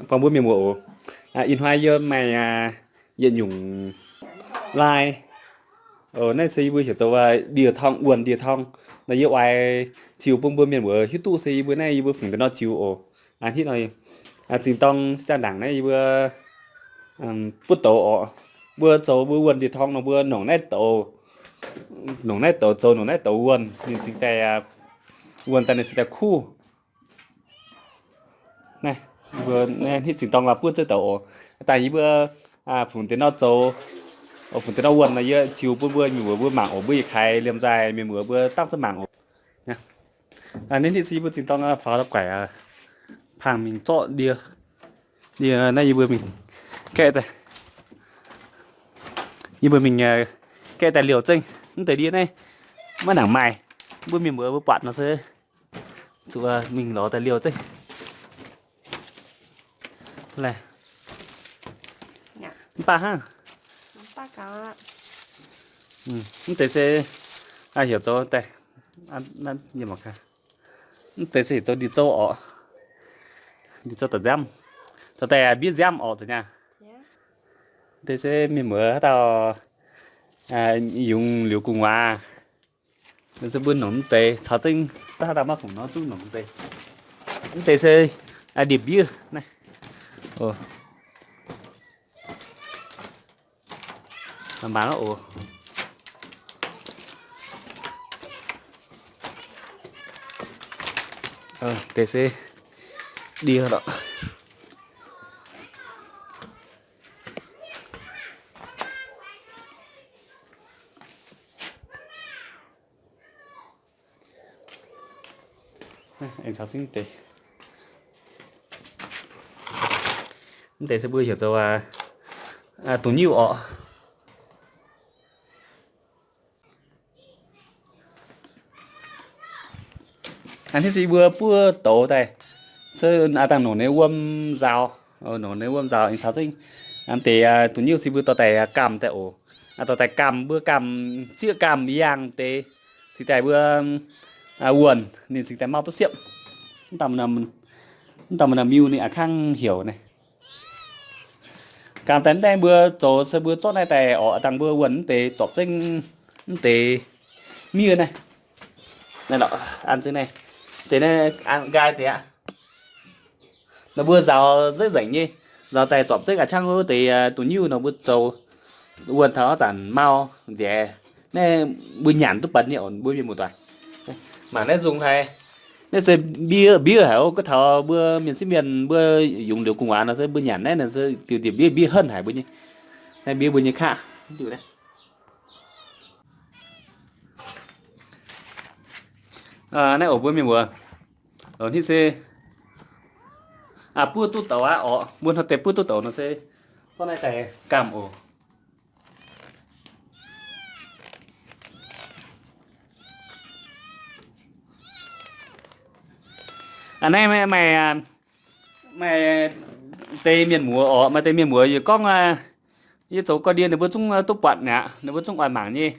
Bun mbuo mienh muoz oc. Ih hnoi yie maaih yietc nyungc lai. Naaiv se yie mbuo heuc zoux ndie-tong, wuonh ndie-tong. Nor yie oix ziux bun mbuo mienh muoz hiuv duqv se yie mbuo naaiv yie mbuo fungc deix nor ziux oc. Hitv nor, zingh dorng ziangh ndaangc naaiv yie mbuo butv douz oc. Mbuo zoux mbuo wuonh ndie-tong nor mbuo nongc naaiv douz, nongc naaiv douz zoux, nongc naaiv douz wuonh ninh cingx daaih, wuonh daaih ninh cingx daaih kuv. Naaiv, hitv zingh dorng la'buov zeiv douz oc. Daaih yie mbuo fungc deix nor zoux, fungc deix nor wuonh nor yie ziux bun mbuo mienh muoz mbuo mangc oc. Mbuo yietc kaaix liemh nzaaih mienh muoz mbuo dangv zunv mangc oc. Naaiv hitv se yie mbuo zingh dorng faaux daaih guaic pang mingh zorqv ndie. Ndie naaiv yie mbuo mingh gaeqv daaih, yie mbuo mingh gaeqv daaih liouh zengv. Mv deix ndie naaiv maiv nangc maaih. Mbuo mienh muoz mbuo buatc nor se zuqc mingh lorz daaih liouh zengv. Mv baac hnangv. Mv deix se heuc zoux daaih, mv deix se heuc zoux ndie-zouv oc. Ndie-zouv da'nziaamv, da'daaih mbiev nziaamv oc, zuqc nyaah. Deix se mienh muoz haaix dauh yungz liuz gu'nguaaz, se mbuo nongc mv deix caux zengv, haaix dauh maiv fungc nor zungv nongc mv deix. Mv deix se ndie-mbiev naaiv. Maanc oc. Deix se ndie lorqc. Aengx caux zengv deix. Mv deix se mbuo heuc zoux dungz nyiuv orqc. Hnangv se mbuo buov douz daaih, se dangh nongc nyei wuom nzaaux, nongc nyei wuom nzaaux aengx caux zengv. Mv deix dungz nyiuv se mbuo dorh daaih gamh daaih oc. Dorh daaih gamh, mbuo gamh zieqv gamh yangh deix, cingx daaih mbuo wuonh ninh cingx daaih mauv duqv siepv. Mv dauh mienh miuh ninh a'kangv heuc naaiv. Gamh daaih mv deix mbuo zoux se mbuo zorqv naaiv daaih orqc, dangh mbuo wuonh mv deix zorpc zengv mv deix miev naaiv. Naaiv lorqc an zengv naaiv, deix naaiv an nqaai deix aqv. Nor mbuo nzaaux nzengc nzengc nyei, nzaaux daaih zorpc zengv a'cangv wuov deix dungz nyiuv nor mbuo zoux wuonh taux haaix zanc mau nziex naaiv mbuo nyanc duqv benx nyei oc mbuo mienh muoz-doic. Mangc naaiv nzung haic. Naaiv se mbiev, mbiev haic oc. Gorngv taux mbuo mienh sieqv mienh mbuo yungz liuz gu'nguaaz nor se mbuo nyanc naaiv nor se diuh diuh mbiev, mbiev henv haic mbuo nyei. Naaiv mbiev mbuo nyei kaqv. Naaiv oc mbuo mienh muoz, hitv se buov duqv douz aqv orqc. Mbuo hnoi deix buov duqv douz nor se zorqv naaiv daaih gamh oc. Aa, naaiv maaih, maaih deix mienh muoz orqc, maaih deix mienh muoz yie gorngv, yie zoux gau ndie ninh mbuo zungv duqv buatc aqv, ninh mbuo zungv oix mangc nyei.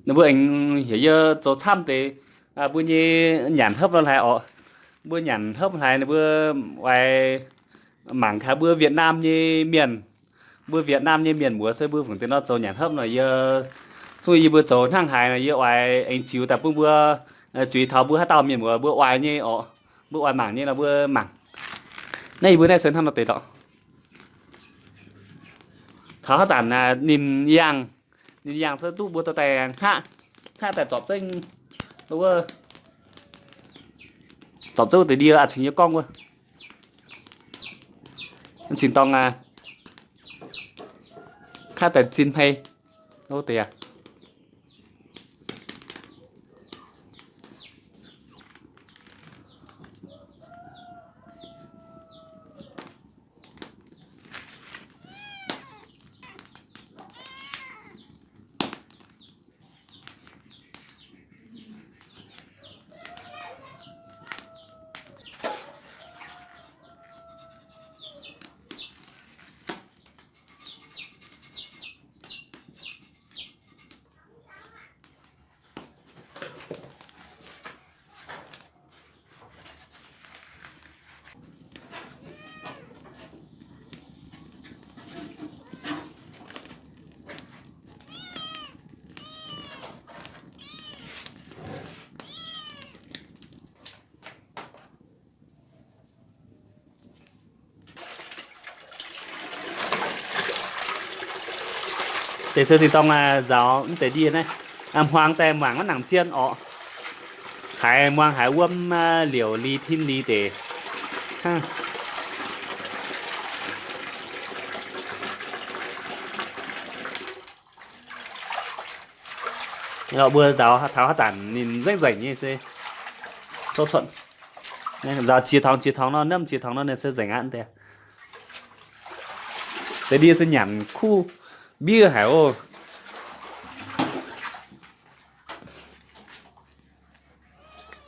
Ninh mbuo aengx heuc yie zoux camv deix mbuo nyei nyanc hopv lo hlaaix orqc. Mbuo nyanc hopv hlaaix ninh mbuo oix mangc gaax mbuo Việt Nam nyei mienh. Mbuo Việt Nam nyei mienh muoz se mbuo fungc deix nor zoux nyanc hopv nor, yie zungv yie mbuo zoux hnangv haaix nor yie oix aengx ziux daaih bun mbuo zuiz taux mbuo haaix dauh mienh muoz mbuo oix nyei orqc, mbuo oix mangc nyei nor mbuo mangc. Naaiv yie mbuo naaiv se hnangv nor deix lorqc. Taux haaix zanc ninh yangh, ninh yangh se duqv mbuo dorh daaih hngaqv, hngaqv daaih zorpc zengv, zorpc zengv wuov deix ndie aqv, cingx yie gorngv wuov, cingx dorng aqv, hngaqv daaih zinh hmei wuov deix aqv. Deix se dingh dorng nzaaux mv deix ndie naaiv, hmuangx daaih mangc maiv nangc zien orqc. Haiz muangx haiz wuom, liouc li tin li deix. Mbuo nzaaux taux haaix zanc ninh nzengc nzengc nyei se tov cuotv. Nzaaux ziex tongx ziex tongx nor, niemv ziex tongx nor ninh se nzengc aqv deix. Deix ndie se nyanc kuv mbiev haic oc.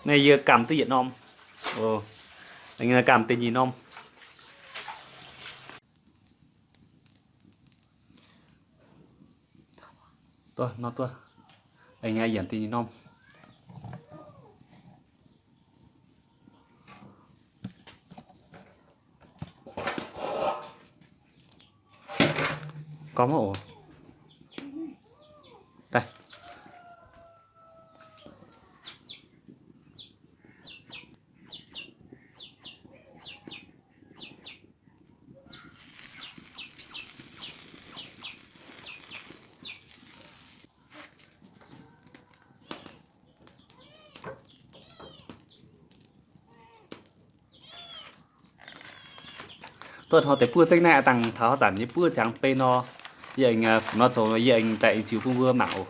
Naaiv yie gamh duqv yietc norm. Gamh deix nyeic norm. Duqv nor duqv. Aengx yienc deix nyeic norm. Gorngv mv oc. Daaih. Duqv hnoi deix buov zengv naaiv, a'dangh taux haaix zanc nyei buov ziangx bei nor, yie aengx nor zoux yie aengx daaih aengx ziux bun mbuo mangc oc.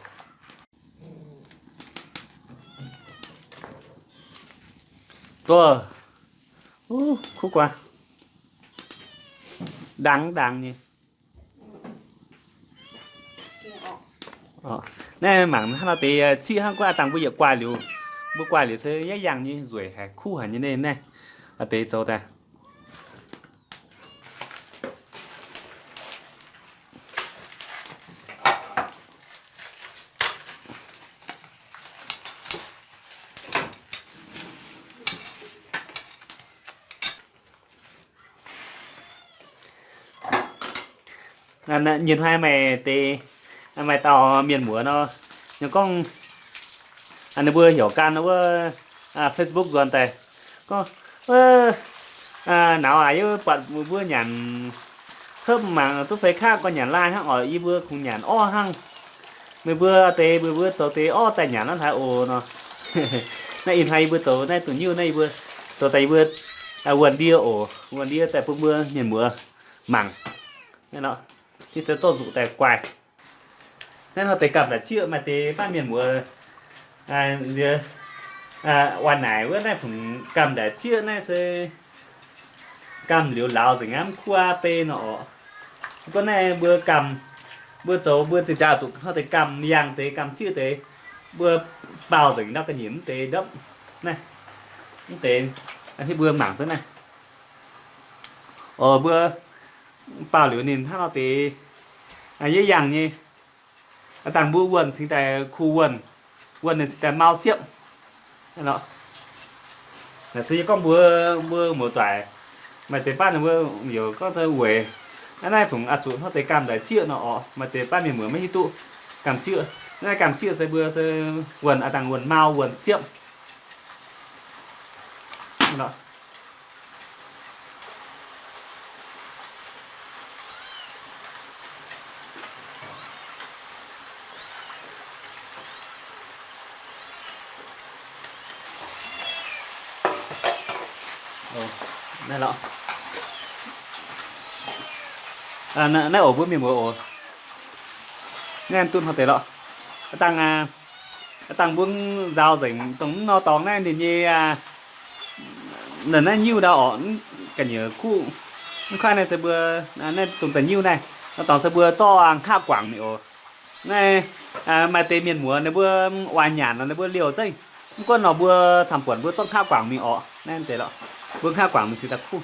Duqv, kuv guaax, ndaangc ndaangc nyei. Naaiv mangc hnangv nor deix ciqv hnangv guaax, a'dangh mbuo yietc guaax liuz, mbuo guaax liuz se yaac yangh nyei, nzueic haic, kuv haic nyei naaiv, naaiv deix zoux daaih. Nyie hnoi maaih deix, maaih dauh mienh muoz nor, ninh gorngv ninh mbuo heuc gan wuov Facebook nzuonx daaih gorngv, wuov, nauz aac, yie buatc mbuo nyanc hopv mangc duqv feix kaqv, gorngv nyanc lai hnangv oc. Yie mbuo kungx nyanc orv hnangv. Meih mbuo deix, meih mbuo zoux deix orv daaih nyanc hnangv haaix oc nor. Naaiv ih hnoi yie mbuo zoux naaiv dongh nyuv naaiv, yie mbuo zoux daaih yie mbuo wuonh ndie oc, wuonh ndie daaih bun mbuo mienh muoz mangc. Naaiv nor, ninh se zorqv nzuqc daaih guaih. Naaiv nor deix gamh ndaaic zieqv, maaih deix baav mienh muoz nziex oix naaic wuov naaiv fungc gamh ndaaic zieqv naaiv se gamh liuz lauz nzengc aqv, mv kuv aqv bei nor orqc. Gorngv naaiv mbuo gamh, mbuo zoux mbuo ziex jaax zuqc hnoi deix gamh yangh deix gamh zieqv deix, mbuo baaux nzengc ndau ga'nyiec mv deix ndopv naaiv, mv deix, hnangv mbuo mangc duqv naaiv. Oc, mbuo baaux liuz ninh hnangv nor deix, yie yangh nyei. A'dangh mbuo wuonh cingx daaih kuh wuonh, wuonh ninh cingx daaih mau siepv. Naaiv se yie gorngv mbuox mbuo muoz-doic, maaih deix baav ninh mbuo yaac gorngv se weic naaiv fungc a'zuqc hnangv deix gamh ndaaic zieqv nor orqc, maaih deix baav mienh muoz maiv hiuv duqv gamh zieqv. Naaiv gamh zieqv se mbuo se wuonh, a'dangh wuonh mau wuonh siepv. Naaiv oc, mbuo mienh muoz oc. Naaiv duqv hnoi deix lorqc. A'dangh, a'dangh mbuo nzaaux nzengc dongh mv nor dorngx naaiv ninh nyei, naaiv nyiuv ndau orqc, ga'nyiec kuv. Mv kaav naaiv se mbuo, naaiv dongh da'nyiuv naaiv, nor dorngx se mbuo zorqv nqapv guangc mingh oc. Naaiv maaih deix mienh muoz ninh mbuo oix nyanc nor ninh mbuo liouh nzengc. Mv gunv nor mbuo camv-buonc mbuo zorqv nqapv guangc mingh orqc. Naaiv deix lorqc, mbuo nqapv guangc mingh cingx daaih kuv.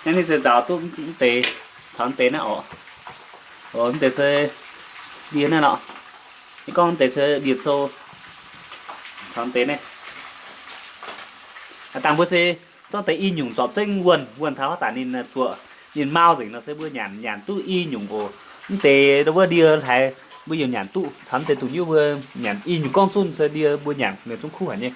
Naaiv ninh se nzaaux duqv mv deix, caux mv deix naaiv oc. Mv deix se ndie naaiv lorqc. Ninh gorngv mv deix se ndie-zou, caux mv deix naaiv. Dangh mbuo se zorqv deix i nyungc zorpc zengv wuonh, wuonh taux haaix zanc ninh zuoqc, ninh mau nzengc nor se mbuo nyanc, nyanc duqv i nyungc oc. Mv deix wuov ndie haaix mbuo yaac nyanc duqv, caux mv deix dungz nyuv mbuo nyanc i nyungc gorngv zunh se ndie mbuo nyanc ninh zungv kuv haic nyei.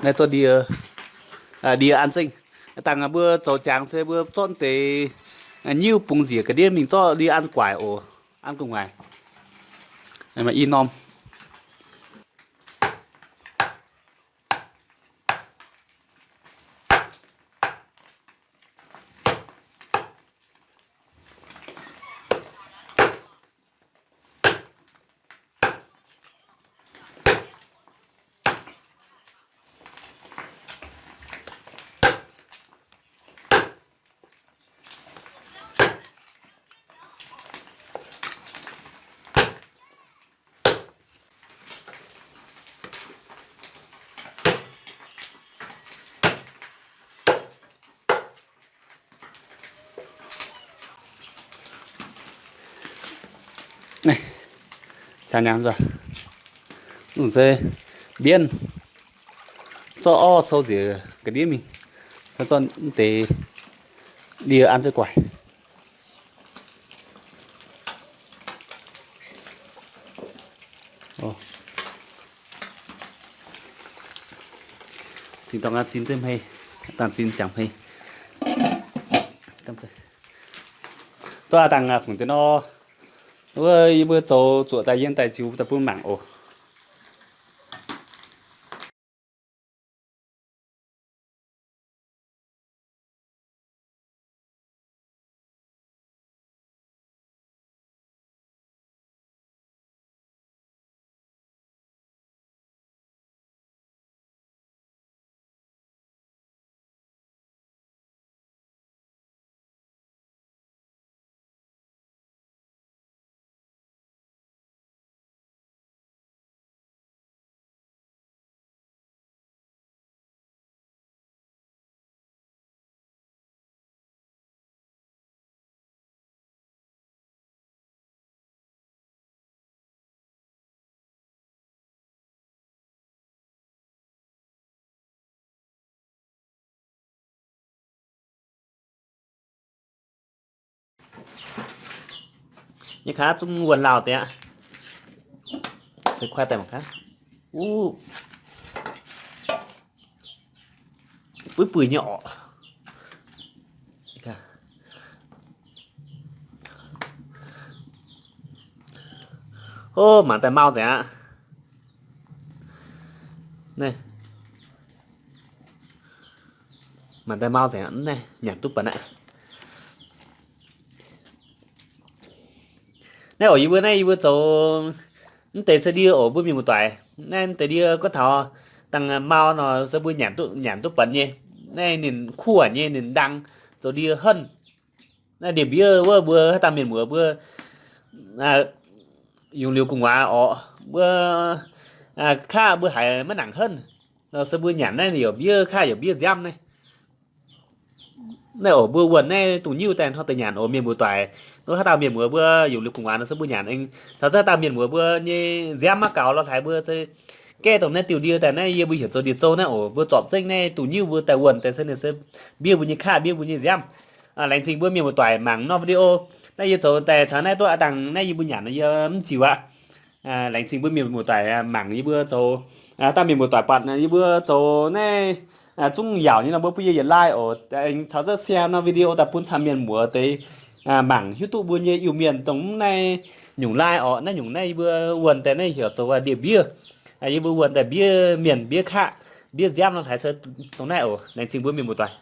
Naaiv zorqv ndie, ndie an zengv. Dangh mbuo zoux ziangx se mbuo zorqv deix nyiuv bungx njiec ga'ndiev mingh zorqv ndie an guaic oc. An gu'nguaaic. Maaih i norm. Naaiv, caux nyanc nzuonx, lungh se mbienv, zorqv orv sou njiec ga'ndiev mingh, zorqv deix ndie an zengv guaic. Zinh dorngx zinh zengv hmei, dangh zinh jangx hmei. Zorqv dangh fungx deix nor, wuov yie mbuo zoux zuoqc daaih yiem daaih ziux daaih bun mangc oc. Nyei kaav zungv wuonh lauh deix aqv. Se kuaaiv daaih mangc gaax. Uv, buiv buic nyei orqc. Ov, mangc daaih mau nzengc aqv. Naaiv, mangc daaih mau nzengc aqv. Naaiv nyanc duqv baac naaiv. Naaiv oc, yie mbuo naaiv yie mbuo zoux mv deix se ndie oc, mbuo mienh muoz-doic. Naaiv mv deix ndie gorngv taux dangh mau nor se mbuo nyanc duqv, nyanc duqv benx nyei. Naaiv ninh kuv nyei, ninh ndang zoux ndie henv. Naaiv ndie-mbiev wuov mbuo haaix dauh mienh muoz mbuo yungz liuz gu'nguaaz orqc, mbuo kaav mbuo haiz maiv nangc henv. Se mbuo nyanc naaiv yaac mbiev kaav yaac mbiev nziaamv naaiv. Naaiv oc, mbuo wuonh naaiv dongh nyiuv daaih hnangv deix nyanc oc, mienh muoz-doic. Nor haaix dauh mienh muoz mbuo yungz liuz gu'nguaaz nor se mbuo nyanc aengx taux zengv haaix dauh mienh muoz mbuo nyei nziaamv maiv gaux lorh haaix mbuo se gaeqv dongh naaiv diuh ndie daaih naaiv yie mbuo heuc zoux ndie-zouv naaiv oc. Mbuo zorpc zengv naaiv dongh nyiuv mbuo daaih wuonh daaih se ninh se mbiev mbuo nyei qaqv, mbiev mbuo nyei nziaamv. Laengz zingh mbuo mienh muoz-doic mangc norm video. Naaiv yie zoux daaih taux naaiv duqv aqv dangh naaiv yie mbuo nyanc nor yie mv ziux aqv. Laengz zingh mbuo mienh muoz-doic mangc yie mbuo zoux, dauh mienh muoz-doic buatc yie mbuo zoux naaiv zungv yaauc nyei nor mbuo bun yie yietc like oc, caux zengv share norm video daaih bun camv mienh muoz deix mangc hiuv duqv mbuo nyei Iu-Mienh dongh mv naaiv nyungc like oc. Naaiv nyungc naaiv yie mbuo wuonh daaih naaiv heuc zoux ndie-mbiev. Yie mbuo wuonh daaih mbiev mienh, mbiev qaqv, mbiev nziaamv nor haaix se dongh naaiv oc. Laengz zingh mbuo mienh muoz-doic.